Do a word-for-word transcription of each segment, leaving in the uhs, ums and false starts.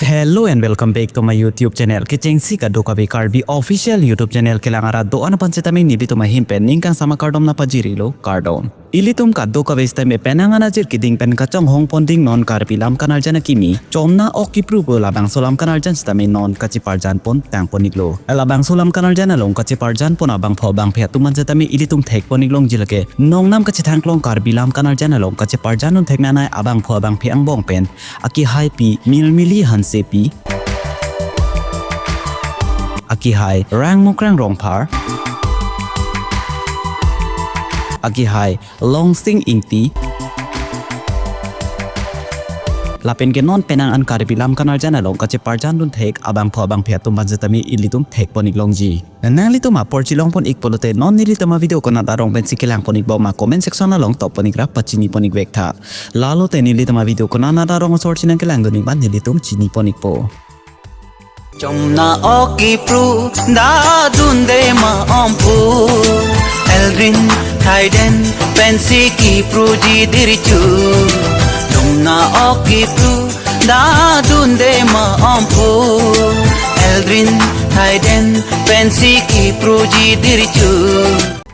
Hello and welcome back to my YouTube channel. Kechengsi kadokave Karbi official YouTube channel kelang arat do-an aphan sitame nelitum ahin pen ning kangsam akardom nangpajirilo, kardom. Ilitum kadokave sitame penang anajir keding pen kachonghong ponding non Karbi lam kanarjan akimi, Chomna Ok Kipru pu labangso lam kanarjan sitame non kacheparjan pontang pon-iklo. Labangso lam kanarjan along kacheparjan pon abangphu abangphi atum aphan sitame ilitum thek pon-iklongji lake nongnam kachethangklong Karbi lam kanarjan along kacheparjan dun theknanei abangphu abangphi angbong pen akehaipi Milmili Hansepi, akehai Rangmukrang Rongphar, akehai Longsing Ingti. Lapen ke non penang an Karbi lam kanarjan along kacheparjan dun thek abangphu abangphi atum aphan sitame ilitum thek pon-iklongji. Nanglitum apor chelong pon-ik pulote non nelitum avideo konat arong pensi kelang pon-ikbom ma comment section along top pon-ik ra pachini pon-ik vektha. Lalote nelitum avideo konat arong asor chenang kelang dun-ik ma nelitum chini pon-ikpo. Chomna Ok Kipru da dunde ma omphu, elrin thaiden pensi kipruji dirchu. Chomna Ok Kipru da dunde ma omphu, elrin thaiden pensi kipruji dirchu.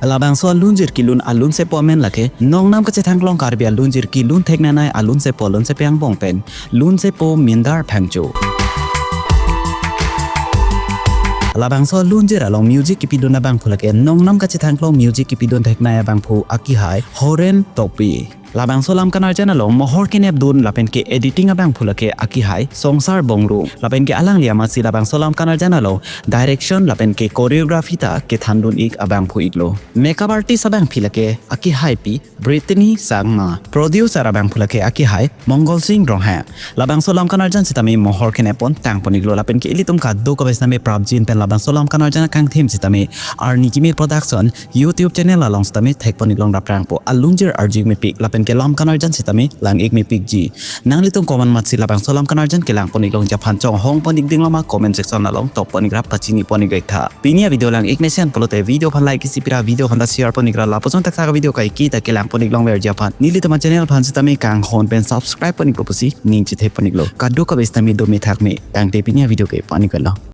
Labangso alunjir kelun alunsepo amen lake nongnam kachethangklong Karbi alunjir kelun theknanei alunsepo alunsepi angbong pen Lunsepo Mindar Phangcho. Labangso alunjir along music kepidun abangphu lake nongnam kachethangklong music kepidun theknei abangphu akehai Horen Tokbi. Labangso lam kanarjan along mohor kenep dun lapen ke editing abangphu lake akehai Songsar Bongrung. Lapen ke alangli amatsi labangso lam kanarjan along direction lapen ke choreography ta kethan dun-ik abangphu-iklo. Makeup artist abangpi lake akehaipi Brittany Sangma. Producer abangphu lake akehai Mongol Singh Ronghang. Labangso lam kanarjan sitame mohor kenep pontang pon-iklo lapen ke ilitum kadokave sitame prapjin pen labangso lam kanarjan akangthim sitame Arni Kimir Production YouTube channel along sitame thek pon-iklong raprangpo. Alunjir arju-ik mepik lapen ke lam kanarjan sitame lang-ik mepikji. Nanglitum komat amatsi labangso lam kanarjan kelang pon-iklongji aphan chonghong pon-ik dinglo ma comment section along top pon-ik ra pachini pon-ik vektha. Pini avideo lang-ik mesen pulote video aphan like isi pira, video aphan ta share pon-ik ra lapuson thakthak avideo kaike ta kelang pon-iklongverji aphan nelitum achannel aphan sitame kanghon pen subscribe pon-ikpo pusi ning chethe pon-iklo. Kadokave sitame dome thakme tangte pini avideo ke pon-iklo.